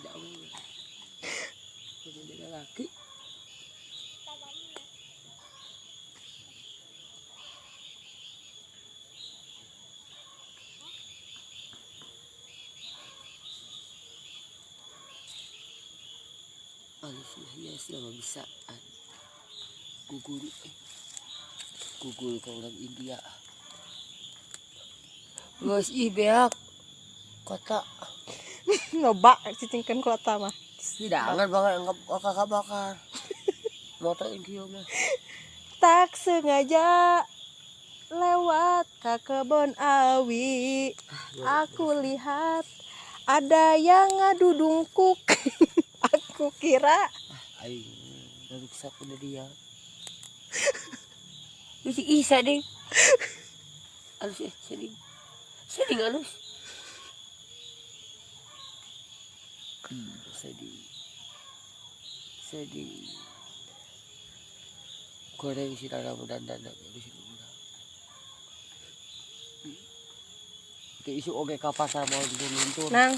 Beda awewe. Beda laki. Alus hias mah bisaan. Gugur gugur ke orang India. Geus ih beak. Kota. Loba cicingkeun kota mah. Tidak banget enggak bakar. Motor kieu mah. Tak sengaja lewat ke kebun awi. Aku lihat ada yang ngadu dungkuk. Aku kira aing ruksak udah dia. Wis ih sading. Alus seding. Seding alus. Sedih. Sedih. Goreng si rara dandan di sini udah. Ke isu oge ka pasar mau luntur. Nang.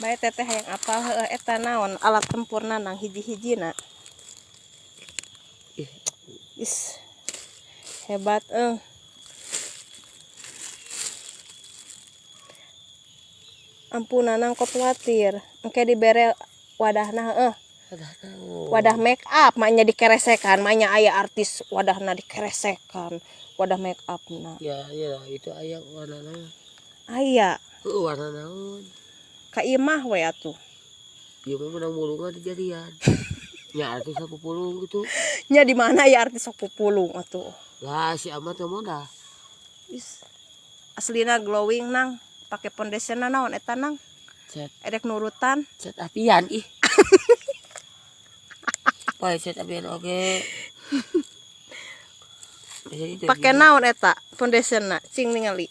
Bae teteh hayang apal heueuh eta naon alat tempurna nang hiji-hijina. Is. Hebat euy. Ampun Nanang kok khawatir. Engke dibere wadahna heueuh. Wadah make up maknya dikeresekan, maknya aya artis wadahna dikeresekan, wadah make upna. Ya, ya itu aya warnana. Aya. Heueuh warna naon? Ka imah we atuh. Ieu mah menang mulungan di jarian. Nya artis sapupulung gitu. Nya di mana ya artis sapupulung atuh? Lah si Amat teh modal. Is. Aslina glowing nang, pake foundation naon eta nang? Cet. Erek nurutan. Cet apian ih. Poe cet apian oge. Pake naon eta foundationna cing ningali.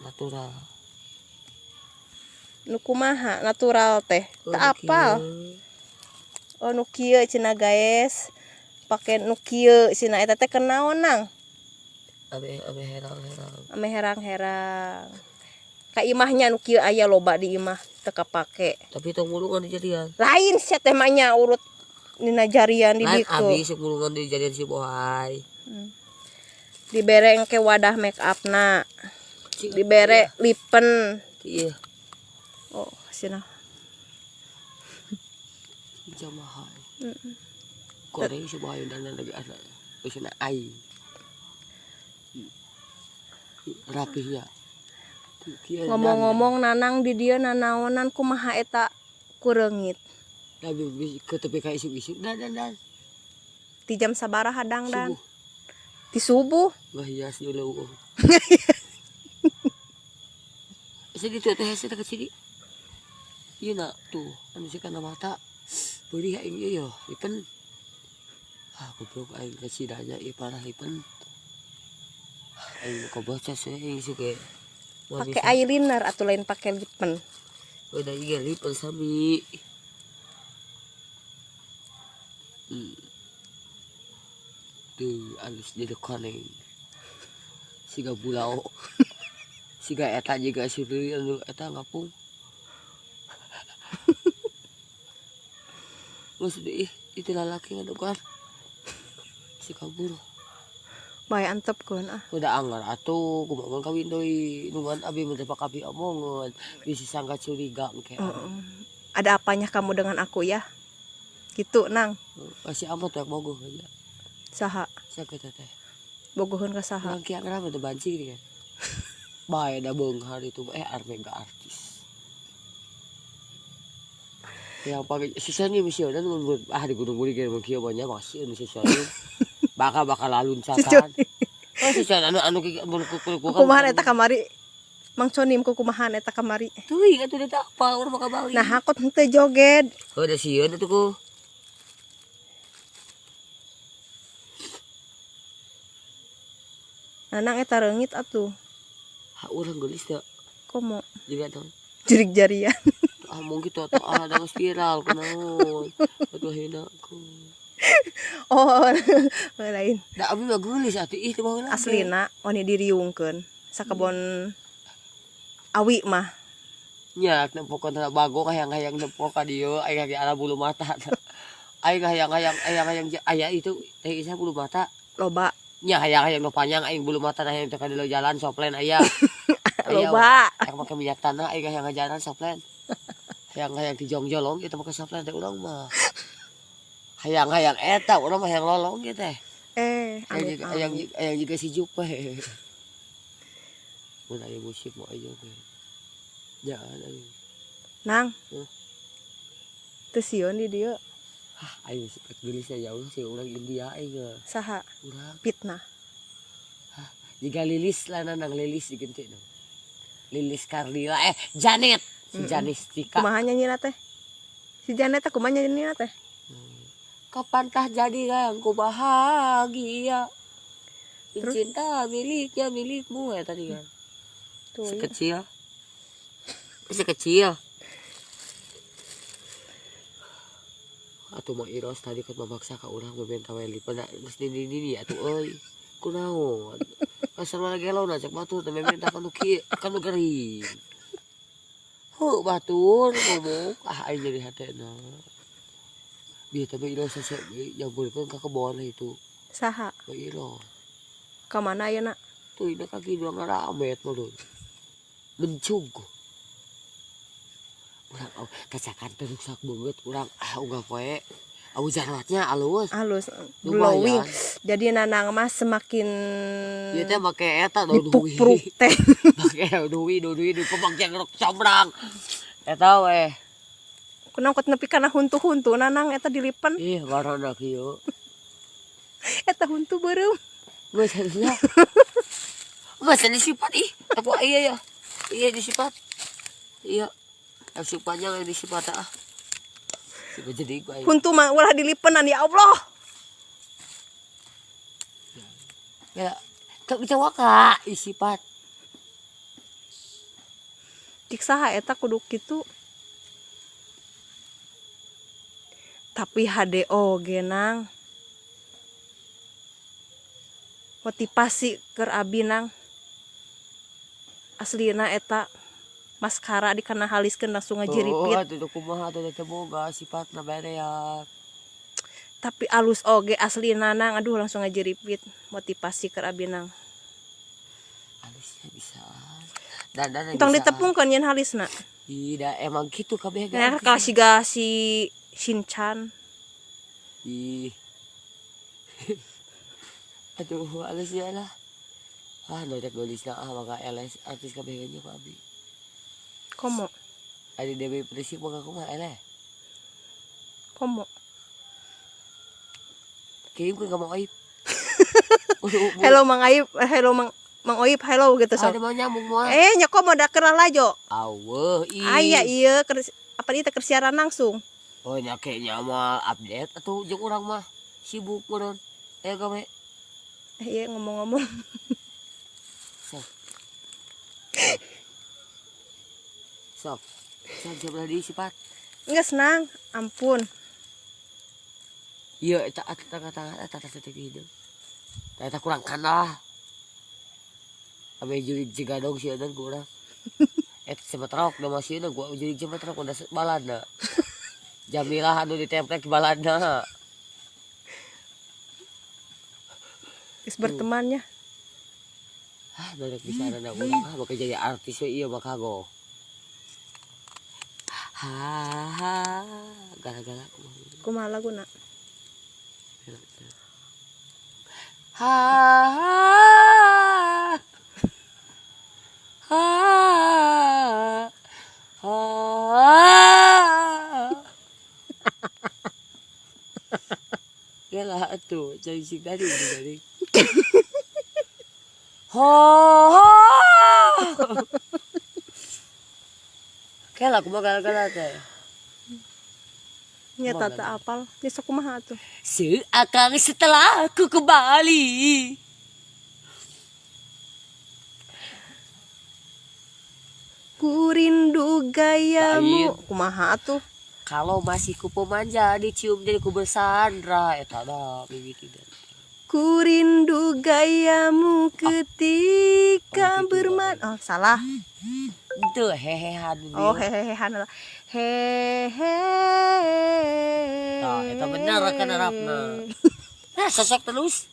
Natural. Nu kumaha natural teh? Teu apal. Oh nu kieu cenah guys. Pake nu kieu cenah eta teh kenaon nang? Ame ame herang-herang. Ame herang-herang. Ka imahnya nu kieu aya loba di imah teu kapake. Tapi tong mulungan di jarian. Lain sia teh mah nya urut dina jarian di Lain ditu. Abi sok mulungan di jarian si Bohai. Dibere engke wadah make upna. Dibere lipen. Iya. Oh, sina. Jamaah. Goreng si Bohai dan lagi ada. Wis na ai. Rapih ya. Ngomong-ngomong Nanang di dieu nanaonan kumaha eta kureungit. Tapi ke tepi ka isuk-isuk dan dan dan. Ti jam sabaraha dangdan? Ti subuh. Ngahias di leuweung. Sini tuh teh hese ke sini. Ieu na tuh anu si kana mata. Beurih aing ieu yo, lipen. Ah goblok aing kacidanya ieu parah lipen. Aing kebaca sih aing suke. Pakai eyeliner atau lain pakai lipen. Udah ieu lipen sami. Tuh alus jadi koneng. Siga bulao. Siga eta juga suri anu eta ngapung. Maksud ih itu lalaki ngadukan. Si kabur. Bae antepkeun ah. Udah anggar atuh kumaha kawin deui nungan abi mah teu kapi omongan bisi sangka curiga engke. Ada apanya kamu dengan aku ya? Gitu nang. Masih amat tuh bogoh aja. Saha? Siapa teh? Bogoheun ka saha? Urang kieu kenapa teu banci kan. Bae da beunghar itu armega artis. Yang pakai susah nih misalnya mun ah di Gunung Buri ge mun kieu banyak masih anu susah. Bakal bakal laluncakan. Oh susah anu anu mun Kumaha eta kamari? Mang Conim kukumahan eta kamari. Teuing atuh da apa urang bakal balik. Nah hakot henteu joget. Oh da sieun atuh ku. Nanang eta reungit atuh. Ha urang geulis teu. Komo? Jiga teh. Jurig jarian. Ah mung kitu atuh ah da geus viral kunaon. Atuh hina ku. Oh, lain. Da abi mah geulis atuh ih teu baheula. Aslina wani diriungkeun sakebon awi mah. Nya nempokeun heula bagong hayang-hayang nempo ka dieu aing ge ala bulu mata. Aing hayang-hayang hayang-hayang aya itu teh isa bulu mata. Loba. Nya hayang-hayang nu panjang aing bulu mata hayang teh ka dieu jalan soplen aya. Loba. Hayang make minyak tanah aing hayang ngajaran soplen. Hayang-hayang dijongjolong itu make soplen teh urang mah. Hayang-hayang eta urang mah hayang lolong ge teh. Amit, Hayang amit. Hayang juga si Jupe. Mun aya musik mau aja ge. Jangan aing. Nang. Huh? Teu sieun di dieu. Ah, aing sifat geulis ya Allah sih urang India aing. Saha? Urang. Fitnah. Hah, jiga Lilis lah nang Lilis digenti nang. Lilis Kardila Janet. Si Janis Tika. Kumaha nyanyina teh? Si Janet teh kumaha nyanyina teh? Kapan tah jadi yang ku bahagia. Terus? Cinta miliknya milikmu ya tadi kan. Tuh, iya. Sekecil. Sekecil. Atuh Mang Iros tadi kan memaksa ka urang meminta we lipen geus nini-nini atuh euy. Kunaon? Kasar mana gelo na cek batur teh meminta kanu kieu kanu gering. Heuh batur ngomong ah aing jadi hatena. Bieu teh Mang Iros sese nyampeurkeun ka kebon itu. Saha? Mang Iros. Ka mana ayeuna? Tuh ini kaki dua ngaramet mah mencug. Urang oh, kacakan teh rusak banget urang ah unggal poe. Awu jarwatnya alus. Alus Lumayan. glowing. Jadi Nanang mah semakin Ieu teh make eta daun hui. dipupruk teh. Make daun hui, daun hui di pemakaian rok combrang. Eta we. Kunaon kot nepi kana huntu-huntu Nanang eta dilipen. Ih, barona kieu. Eta huntu beureum. Geus nya. Geus disipat ih. Aku iya ya. Iya disipat. Iya. Langsung panjang yang disipat ah. Siapa jadi gua aing. Huntu mah ulah dilipenan ya Allah. Ya, kok bisa waka isipat. Cik saha eta kudu kitu. Tapi HD oge Nang. Motivasi keur abi Nang. Aslina eta maskara dikana haliskeun langsung ngajiripit. Oh, atuh kumaha atuh teh boga sifatna bereak. Tapi alus oge aslina Nang, aduh langsung ngajiripit. Motivasi keur abi Nang. Alusnya bisa. Dan Entong ditepungkeun yen halisna. Tidak, emang gitu kabeh ge. Nah, kalau siga si Shinchan. Ih. Aduh, alusnya lah. Ah, nodek nulisna ah maka LS artis kabeh ge nya ku abi. Komo? Adi Dewi Persik maka kumaha eleh. Komo? Kirim ke Mang Oip. Hello Mang Aib, hello Mang Mang Oip, hello gitu Ada sok. mau nyambung moal. Nya komo da keur lalajo. Aweuh ih. Aya ieu keur apa ieu teh keur siaran langsung. Oh nya kayaknya mah update atuh jeung urang mah sibuk meureun. Aya gawe. Iya ngomong-ngomong. Sok. Sok. Sok sebelah di sifat. Enggak senang, ampun. Iya, eta tengah-tengah eta teh teh hideung. Eta kurang kanah. Abe jurig jigadong sieun ku urang. Eta cemetrok da masieun gua jurig cemetrok udah balada. Jamilah anu ditemplek balada. Geus bertemannya. Ah, dorek bisa ada urang ah bakal jadi artis we ieu mah kago. Ha ha, gara-gara Kumaha laguna? Ha ha ha ha. Yalah atuh, jadi sing tadi jadi. Ho ho. Kela kumaha gara-gara teh. Nya tata apal, nya sok kumaha atuh. Seakan setelah ku kembali. Ku rindu gayamu. Lain. Kumaha atuh? Kalau masih ku pemanja dicium jadi ku bersandra eta dah mimiti. Ku rindu gayamu ketika Oh, gitu, bermain. Oh, salah. Itu hehehan. Oh, hehehehan. Hehe. Tah, eta bener kan Arabna. Nah, sosok terus.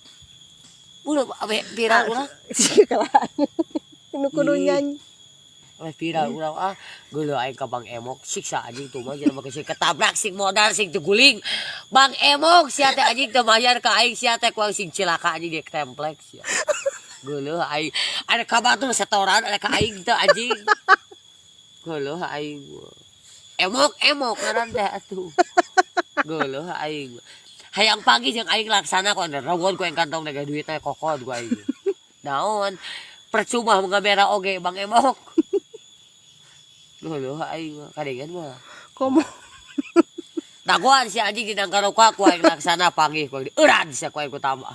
Udah abe viral urang. Kalah. Nu kudu Ih. nyanyi. Abe viral urang ah. Geuleuh aing ka Bang Emok siksa anjing tuh mah jelema sing ketabrak sing modal sing guling. Bang Emok sia teh anjing teu mayar ka aing sia teh ku sing cilaka anjing di templek sia. Geuleuh aing. Ada ka batur setoran ada ka aing teu anjing. Geuleuh aing. Emok emok ngaran teh atuh. Geuleuh aing. Hayang pagi jeung aing laksana ku rawon ku aing kantong nega duit teh kokod ku aing. Naon? Percuma ngamera oge Bang Emok. Geuleuh aing mah kadengan mah. Komo. Dagoan si anjing di nangkaroka ku aing laksana panggih ku aing. Euran sia ku aing ku tambah.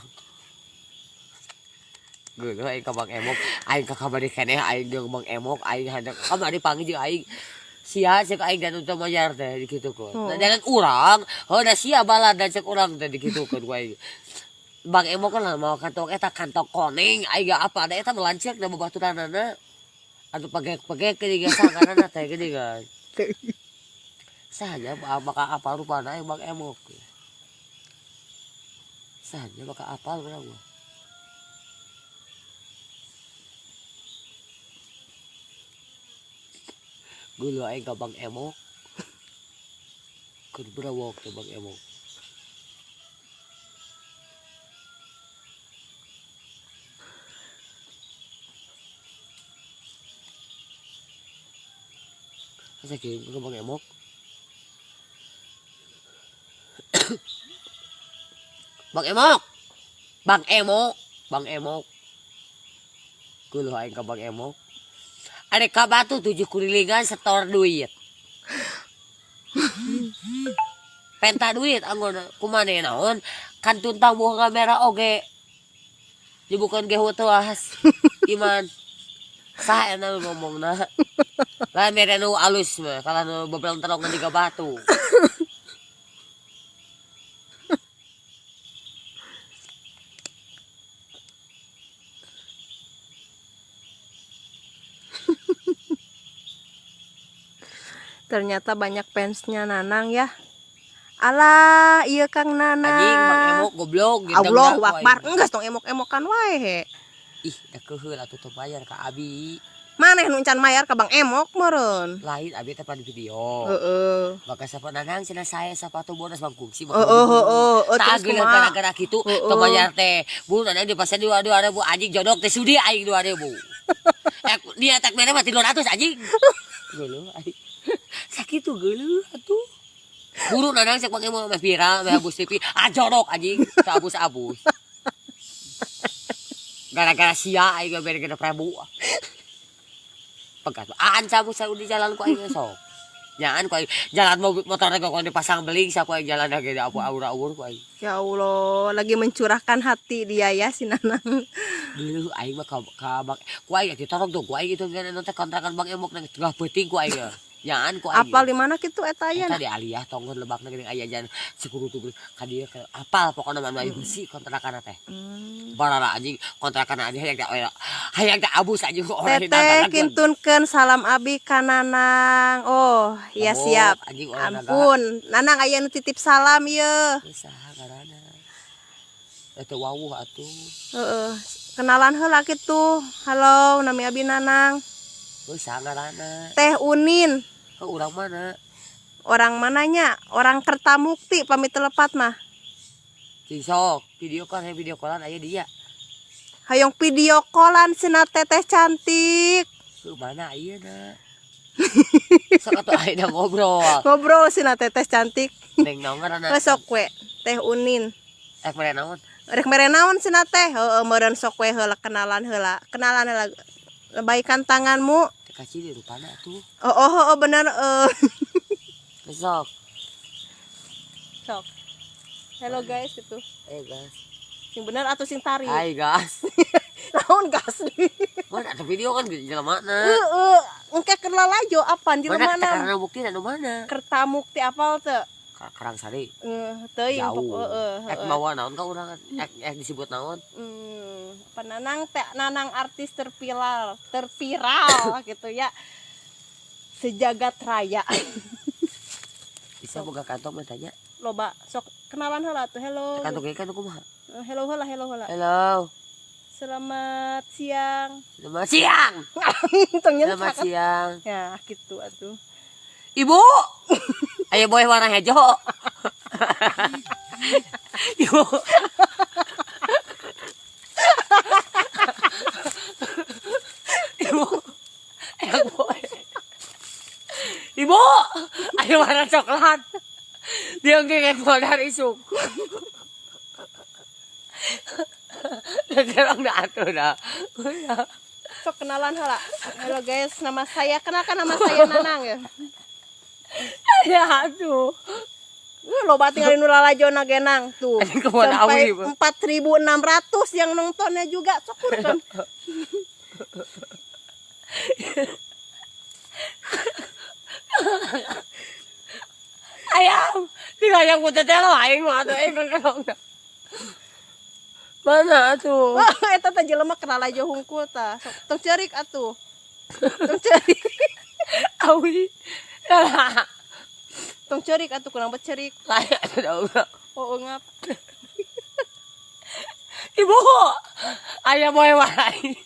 Geuleuh aing ka Bang Emok, aing ka kamari keneh aing jeung Bang Emok, aing hayang kamari panggih jeung aing. Sia cek aing dan untuk mayar teh dikitukeun. Oh. Nah, jalan urang, heuh da sia balad dan cek urang teh dikitukeun ku aing. Bang Emok kan mau kantong eta kantong koneng aing gak apa da eta melancek da babaturanana. Atuh pegek-pegek geuning ge sanganana teh geuning kan. Sahanya maka apa rupana aing Bang Emok. Sahanya maka apal urang mah. Geuleuh aing ka Bang Emok. Keur berawok teh Bang Emok. Asa kieu ka Bang Emok? Bang Emok. Bang Emok, Bang Emok. Geuleuh aing ka Bang Emok. Ada ka batu 7 kurilingan setor duit. Penta duit anggon kumane naon kantun tamuh kamera oge. Dibukan ge teuas. Iman. Saha eta nu ngomongna? Lah mere nu alus mah kalah nu bebelang terong di batu. Ternyata banyak fansnya Nanang ya. Alah, iya Kang Nanang. Anjing Bang Emok goblok gitu. Allahu Akbar. Enggak tong emok-emokan wae he. Ih, da keuheul atuh teu bayar ka abi. Maneh nu encan mayar ka Bang Emok meureun. Lain abi teh pada video. Heeh. Maka sapa Nanang cenah saya sepatu bonus Bang Kungsi. Heeh heeh. Tah Terus geuleuh kumaha? gara-gara kitu Heeh. teu bayar teh. Bu Nanang di pasar 2.000 anjing jodok teh sudi aing 2.000. Dia tak mere mah 300 anjing. Geuleuh aing. Sakitu geuleuh atuh. Buru Nanang cek Bang Emok meh viral meh abus TV. Ah jorok anjing, teu abus-abus. Gara-gara sia aing bere 6.000. Pegat. Aan cabut saya di jalan ku aing sok. Nyaan ku aing jalan mobil motor ge ku dipasang beling sa ku aing jalan ge da aur-aur ku aing. Ya Allah, lagi mencurahkan hati dia ya si Nanang. Geuleuh aing mah ka Bang ku aing ditorong tuh ku aing itu geus teh kontrakan Bang Emok nang tengah peuting ku aing. Nyaan ku aing. Apal di mana kitu eta aya? Eta di Aliyah tonggon lebakna geuning aya jalan Cikurutu geuning ka dieu ke apal pokona mah anu aya besi kontrakan teh. Barara anjing kontrakan anjing hayang teh hayang teh abus anjing orang Teteh kintunkeun salam abi ka Nanang. Oh, iya Ampun, siap. anjing orang naga. Ampun, Nanang aya nu titip salam ieu. Saha ngaranna? Eta wawuh atuh. Heeh, kenalan heula kitu. Halo, nami abi Nanang. Heuh, saha ngaranna? Teh Unin. Heuh, urang mana? Orang mananya? Orang Kertamukti pamit telepat mah. Cing sok, video call, hayang video callan aya dia. Hayang video callan cenah teteh cantik. Heuh, mana ieu na? Sok atuh ayeuna ngobrol. Ngobrol cenah teteh cantik. Neng naon ngaranna? Heuh, sok we, Teh Unin. Rek mere naon? Rek mere naon cenah teh? Heueuh, meureun sok we heula kenalan heula. Kenalan heula. Lebaikan tanganmu. Teh kaciri rupana atuh. Oh, oh, oh, oh, bener. Sok. Sok. Hello guys itu. Eh guys. Sing bener atau sing tarik? Hai guys. Naon gas nih? Mana ada video kan jelema mana? Heeh, engke keur lalajo apaan jelema Mana mana? karena bukti anu mana? Kertamukti apal teu? Karangsari. Teuing. Jauh. Pokok heeh. Ek mawa naon ka urang, ek ek disebut naon? Penanang teh Nanang artis terviral, terviral gitu ya. Sejagat raya. Bisa boga kantong mah tanya. Loba, sok kenalan heula tuh. Hello. Kantong ge kan kumaha? Hello heula, hello heula. Halo. Selamat siang. Selamat siang. Tong nyentak. Selamat siang. Ya, gitu atuh. Ibu. Ayo boy warna hijau. Ibu. Ibu. Ayo boy. Ibu. Ayo warna coklat. Dia kayak modal isuk. Sekarang dah atuh dah. Sok kenalan heula. Halo guys, nama saya, kenalkan nama saya Nanang ya. Ya atuh. Loba tinggalin nu lalajona ge, Nang tuh. Anjing, kemana Sampai awi, Bang? 4.600 yang nontonnya juga, sok kan. Ayam, tidak ayam putih teh lo aing mah atuh aing kan. Mana atuh? Wah, eta teh jelema kenal aja hungkul tah. Sok tong ceurik atuh. Tong ceurik. Awi. Tong ceurik atuh, kurang beceurik. Layak atuh dah. Oh, ngap. Ibu, ayam boy warai.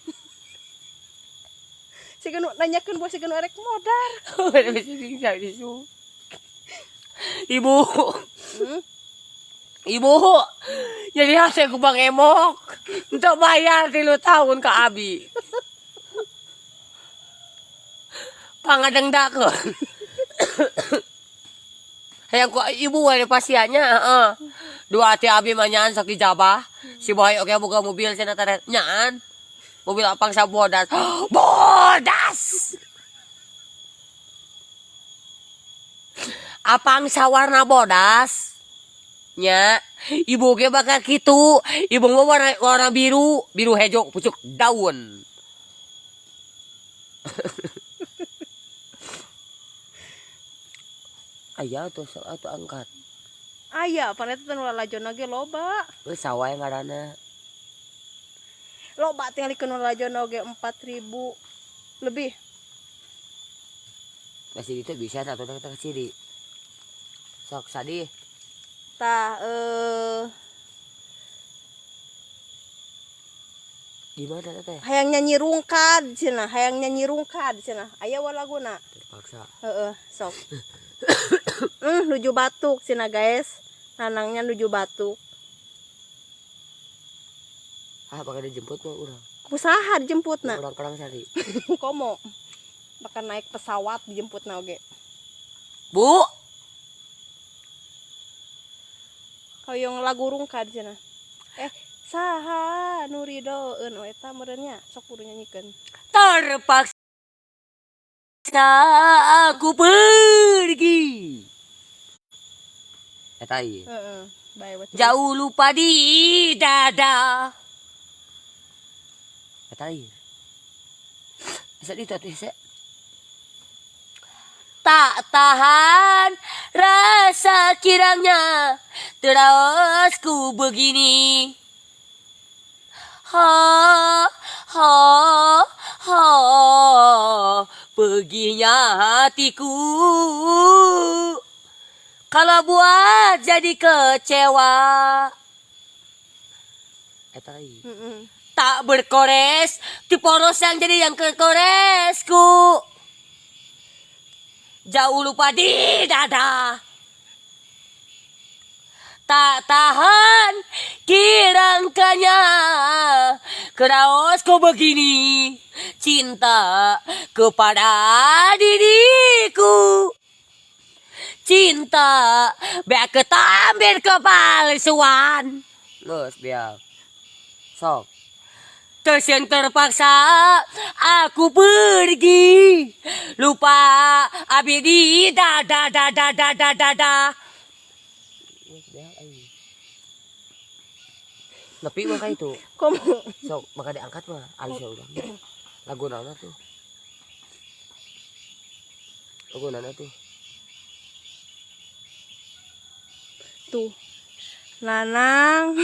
Siga nu nanyakeun bos, siga nu erek modar. Udah bisa bisa isu. Ibu, Ibu, jadi hati aku bang emok untuk bayar 3 tahun ke abi. Pangadengdakeun. Hayang ku ibu ada pasiannya, heeh. Dua hati abi mah nyaan sok dijabah. Si boy oke boga mobil cenah teh nyaan. Mobil apang sa bodas. Bodas. Apang sawarna bodas. Nya, ibu ge bakal kitu. Ibu mah warna warna biru, biru hejo pucuk daun. Aya tuh sok atuh angkat. Aya, pan eta teh nu lalajona ge loba. Geus sawae ngaranna. Loba tingalikeun nu lalajona oge 4000 lebih. Masih itu bisa atau kita ke sini. Sok sadih. Tah Gimana teh? Hayang nyanyi rungkad cenah, hayang nyanyi rungkad cenah. Aya wa laguna. Terpaksa. Heeh, sok. Nuju batuk cenah guys. Nanangnya nuju batuk. Ah, bakal dijemput mah urang. Kusaha dijemputna? Urang Kerang Sari. Komo. Bakal naik pesawat dijemputna oge. Bu, Hoyong lagu rungkad cenah. Saha nu ridoeun, oh eta meureun nya, sok kudu nyanyikeun. Terpaksa aku pergi. Eta ieu. Heeh, bae we. Jauh lupa di dada. Eta ieu. Bisa ditu atuh hese. Tak tahan rasa kirangnya terus ku begini. Ha ha ha, perginya hatiku. Kalau buat jadi kecewa. Eta lagi. Tak berkores, di poros yang jadi yang kekoresku. Jauh lupa di dada. Tak tahan kirangkanya keraosku begini. Cinta kepada diriku. Cinta biar ketambir kepalsuan. Terus biar. Sok. Terus yang terpaksa aku pergi. Lupa abi di dada dada dada dada. Nepi mah kayak itu. Komo. Sok maka diangkat mah Aisyah udah. Lagu nana tuh. Lagu nana tuh. Tuh. Nanang.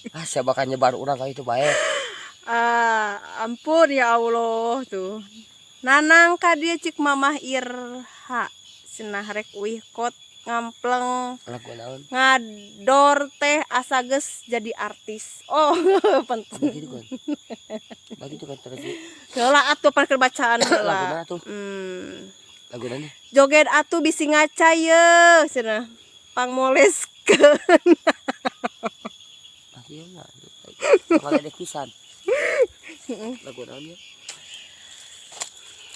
Ah, siapa bakal nyebar urang ka itu bae. Ah, ampun ya Allah tuh. Nanang ka dieu cik Mamah Irha. Cenah rek uih kot ngampleng Lagu naon? Ngador teh asa geus jadi artis. Oh, penting. Begitu kan. Begitu kan terus. Heula atuh pan keur bacaan heula. Lagu mana tuh? Lagu mana? Joget atuh bisi ngaca ye cenah. Pangmoleskeun. Ah, iya mah. Kalau ada pisan. Lagu naon ya?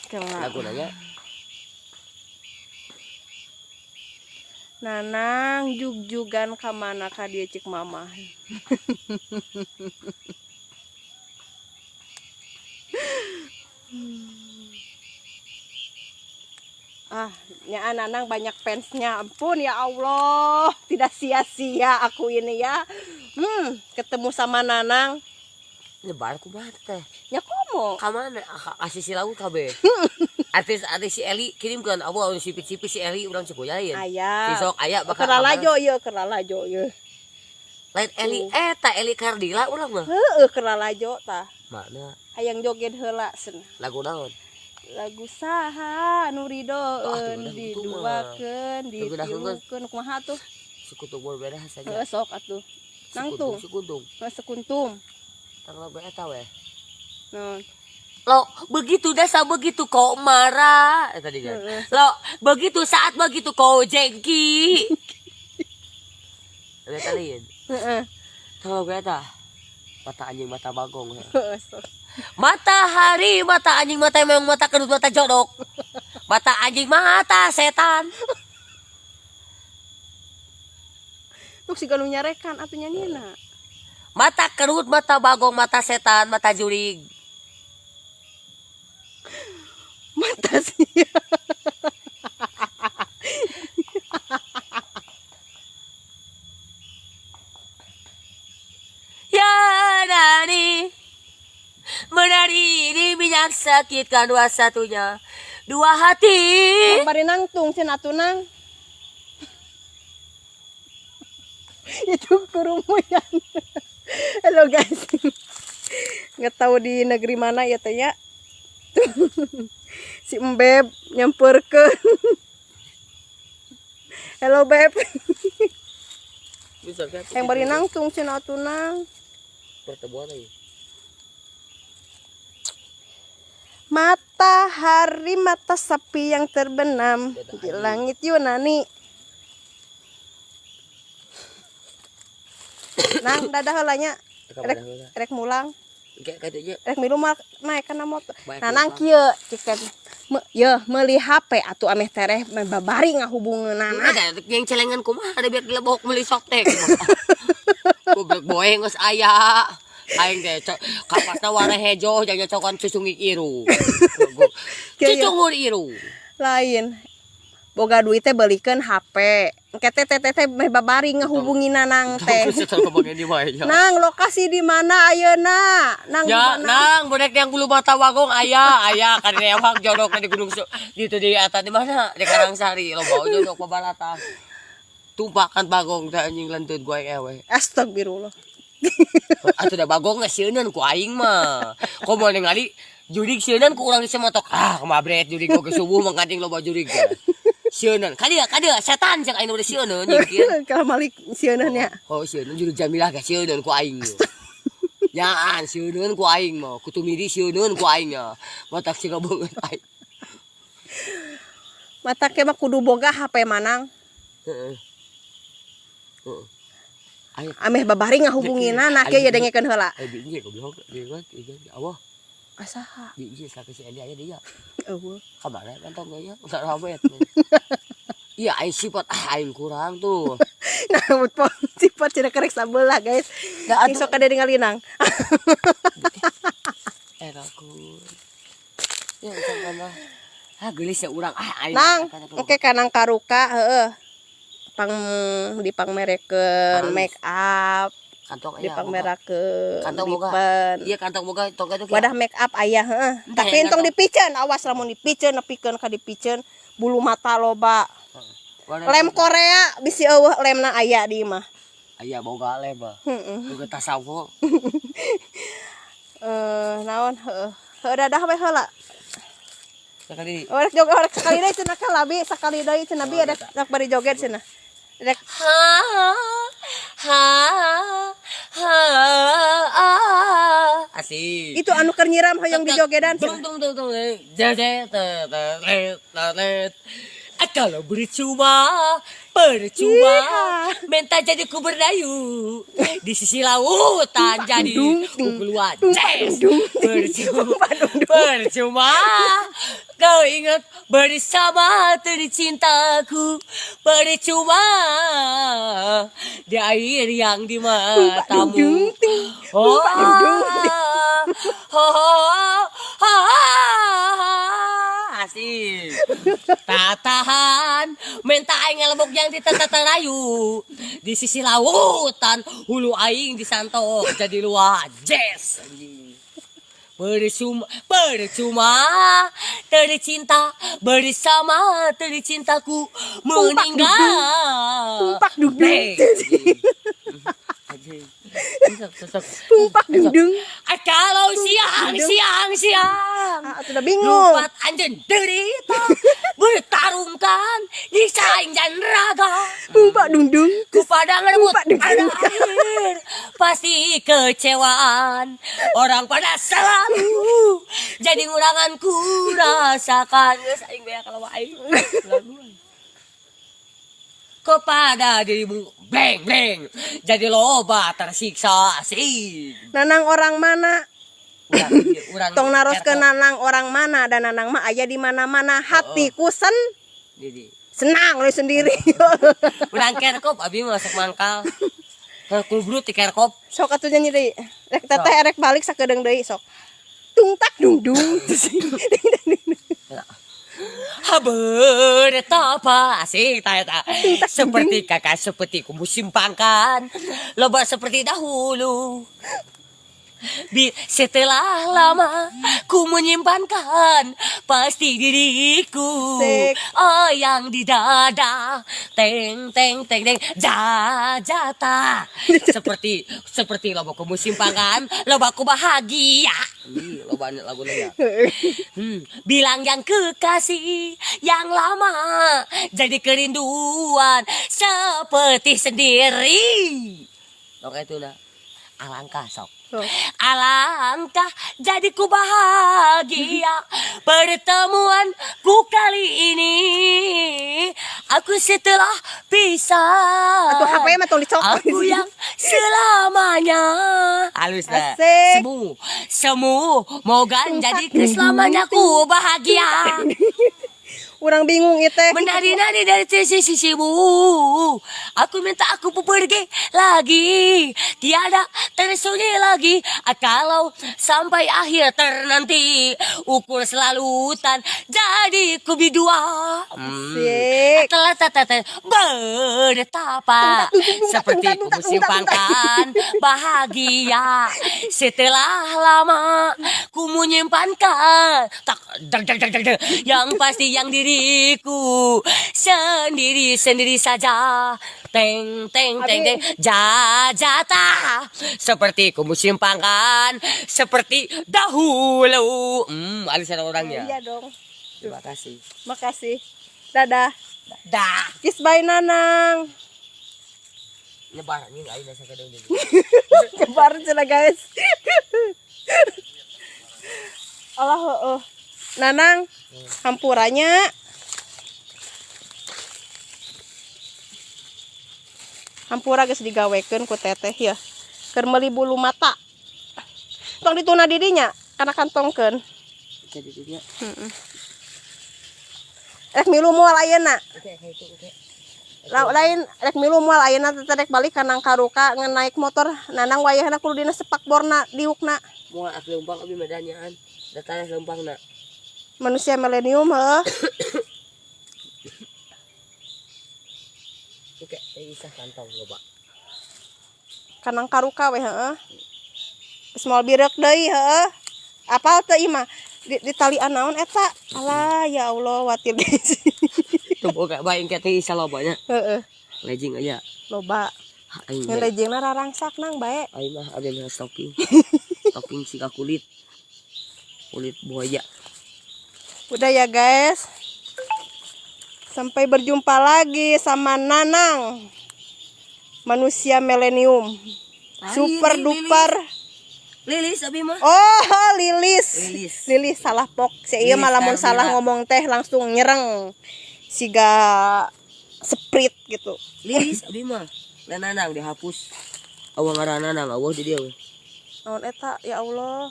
Kela. Lagu nanya. Nanang jug-jugan ka mana ka dieu cik Mamah. Ah, nya Nanang banyak fansnya. Ampun ya Allah, tidak sia-sia aku ini ya. Ketemu sama Nanang. Nyebar kumaha teh? Ya komo. Ka mana? Kasih si laut kabeh. Artis-artis si Eli kirimkan abu anu sipit-sipit si Eli urang cekuyain. Aya. Si sok aya bakal Keralajo ieu, keralajo ieu. Lain Eli eta Eli Kardila urang mah. Heeh, keralajo tah. Mana? Hayang joget heula cenah. Lagu naon? Lagu saha nu ridoeun Ah, tuh, gitu mah. diduakeun Lagu dah ditilukeun kumaha tuh? Sekutu berbeda saja. Heeh, sok atuh. Nangtung. Sekuntung. Heeh, sekuntum. Tang lagu eta weh. Naon? Lo begitu dasar begitu kau marah tadi kan. Heeh. Lo begitu saat begitu kau jengki. Eta lain. Heeh. Tang lagu eta. Mata anjing mata bagong. Heeh, sok. Matahari, mata anjing, mata memang mata kedut, mata jodok. Mata anjing, mata setan. Tuh siga nu nyarekan atuh nyanyina. Mata kerut, mata bagong, mata setan, mata jurig. Mata sih. Ya nani menari di minyak sakitkan dua satunya dua hati. Bari nangtung cenah atuh nang. Itu kerumunan. Halo guys. Nggak tahu di negeri mana ya teh ya. Si Embeb nyamperkeun. Halo Beb. Bisa kan? Yang bari nangtung cenah atuh nang. Pertemuan lagi. Matahari mata sapi yang terbenam di langit Yunani. Nang dadah heula nya. Rek, rek mulang, Kayak katanya rek milu mah naik kana motor. Baik, Nah nang lupa. kieu cik me, yeuh meuli HP atuh ameh tereh meh babari ngahubungeunana. ada yang celengan kumaha ada biar dilebok meuli soktek. Goblok boeng geus aya. Aing teh kapasna warna hejo jangan cokan cucungik iru. Cucungur iru. Lain. Boga duit teh belikeun HP. Engke teh teh teh meh babari ngahubungin Nanang teh. Nang lokasi di mana ayeuna? Nang di Ya, mana? nang bonek yang bulu mata wagong aya, aya kan rewang jodok di gunung di itu di atas di mana? Di Karangsari lo bau jodok pabalata. Tumpakan bagong teh anjing lentut gue ewe. Astagfirullah. Atuh da bagong geus sieuneun ku aing mah. Komo ningali jurig sieuneun ku urang di semotok. Ah, kemabret jurig oge subuh mangkating loba jurig. Sieuneun. Kadieu kadieu setan cek aing udah sieuneun jeung kieu. Kalau malik sieunna nya. Oh, sieuneun jurig Jamilah ge sieuneun ku aing. Yaan sieuneun ku aing mah. Kutu miri sieuneun ku aing nya. Matak siga beungeut aing. Mata ke mah kudu boga HP manang. Heeh. Heeh. Ayo. Ameh babari ngahubunginana kieu ya dengekeun heula. Eh biji goblok, bingung, iya, Allah. Asaha? Biji sakit si Eli aya dia. Eueuh. Kamana kantong nya enggak rame. Iya, aing sifat ah, aing kurang tuh. Nah, mut po sifat cenah kerek sabelah, guys. Nah, Ing sok kade ningali nang. Eh aku. Ya ucapan lah. Ah geulis ya urang ah aing. Nang, oke kanang karuka heeh. Pang dipangmerekeun make up, Kantong aya. dipangmerakeun Kantong boga. lipen. Iya kantong boga tong itu. Wadah make up aya heeh. Entah Tapi ya, entong kantong. dipiceun, awas lamun dipiceun nepikeun ka dipiceun bulu mata loba. Lem Korea bisi euweuh lemna aya di imah. Aya boga lem mah. Heeh. Boga tasawo. Eh, naon heueuh. Heueuh, dadah we heula. Sekali. Oh, rek joget, rek sekali deui cenah ka labi, sakali deui cenah bi rek rek bari joget cenah. Rek. Ha ha ha, asik. Itu anu keur nyiram hoyong dijogedan Dung cenah. Dung dung dung jade te te te te te. Ah, kalau percuma, percuma Iya. minta jadi ku berdayu di sisi lautan jadi keluar jazz. Percuma, percuma kau ingat bersama tercintaku, percuma di air yang di matamu. Oh, oh, oh, oh, asik. Tak tahan minta aing ngelebok yang di terayu di sisi lautan, hulu aing disantok jadi luar jazz. Percuma, percuma tercinta bersama tercintaku meninggal. Tumpak dugdung. Bang. Anjing. Sok, sok, sok. Tumpak dugdung. Ah, kalau siang siang siang Ah, sudah bingung. lupat anjeun derita bertarungkan nyiksa dan raga. Tumpak dungdung. Ku pada ngerebut Tumpak dungdung. ada akhir pasti kecewaan orang pada selalu jadi ngurangan ku rasakan. Geus aing beak kalau aing kepada dirimu bleng bleng jadi loba tersiksa, asik. Nanang orang mana? Urang, urang. Tong naroskeun Kerkop. Nanang orang mana dan Nanang mah aya di mana-mana hatiku sen Jadi senang lu sendiri. Urang kerkop, abi mah masuk mangkal. Kubrut di kerkop. Sok atuh nyanyi deui. Rek teteh rek balik sakedeung deui sok. Tung tak dung dung. Betapa asik ta eta. Seperti kakak seperti ku musim pangkan loba seperti dahulu. Bi, setelah lama ku menyimpankan pasti diriku. Sik. Oh yang di dada teng teng teng teng jajata seperti seperti loba ku musim pangkan loba ku bahagia. Ih, loba lagu ya. Bilang yang kekasih yang lama jadi kerinduan seperti sendiri. Oke itu nah. Alangkah sok. Sok. Alangkah jadi ku bahagia pertemuan ku kali ini. Aku setelah pisah. Atuh HP mah tong dicokot. Aku yang selamanya. Halus dah. Asik. Semu, semu, moga jadi keselamanya ku bahagia. Urang bingung ieu teh. Menari-nari dari sisi sisimu. Aku minta aku pun pergi lagi. Tiada tersunyi lagi. Ah, kalau sampai akhir ternanti ukur selalu tan jadi ku bidua. Asik. Telah tata bertapa seperti ku musim pangkan bahagia setelah lama ku menyimpankan tak deg deg deg deg deg. Yang pasti yang diriku sendiri sendiri saja teng teng teng teng jajata seperti ku musim pangkan seperti dahulu. Alisan orangnya. Iya dong. Terima kasih. Makasih. Dadah. Dah. Kiss bye Nanang. Nyebar anjing aing nasa kadang. Nyebar cenah guys. Allah heueuh. Nanang, hampuranya. Hampura geus digawekeun ku teteh ya. Keur meuli bulu mata. Tong dituna di dinya kana kantongkeun. Jadi dia. Heeh. Rek milu moal ayeuna. Oke, oke, itu oke. Lain rek milu moal ayeuna teh rek balik ka Nangkaruka ngan naik motor Nanang wayahna kudu dina sepakborna diukna. Moal ak leumpang abi madanyaan. Da tanah leumpangna. Manusia milenium heuh. Oke, teh isah kantong loba. Ka Nangkaruka we heuh. Geus moal bireuk deui heuh. Apal teu ieu mah? Di talian naon eta? Alah ya Allah watir guys. Tuh boga bae engke teh isa lobanya. Heeh. Legging aya. Loba. Aing Ngan leggingna rarangsak nang bae. Aing mah ada yang stocking. Stocking sika kulit. Kulit buaya. Udah ya, guys. Sampai berjumpa lagi sama Nanang. Manusia milenium. Super duper. Lilis abi mah. Oh, Lilis. Lilis. Lilis salah pok. Si iya Lilis malah mun Karmila. salah ngomong teh langsung nyereng. Siga sprite gitu. Lilis abi mah. Lah, Nanang dihapus. Awang ngaran Nanang awah di dia we. Naon eta, ya Allah.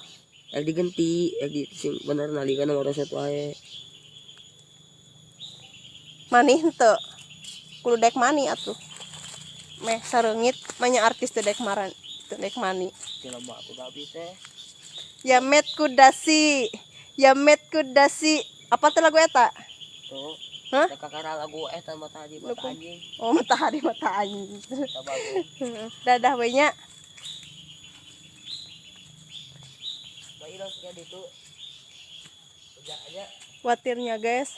Rek digenti, rek di sing bener nalika nomor resep wae. Mani henteu. Kudu dek mani atuh. Meh sareungit manya artis teu dek maran, teu dek mani. Jelema aku gabi teh. Ya met kudasi. Ya met kudasi. Apa tuh lagu eta? Tuh. Hah? Teh kakara lagu eta mata haji mata Lupa. anjing. Oh, matahari mata anjing. Eta bagus. Dadah we nya. Bae lah kayak ditu. Udah aja. Watirnya, guys.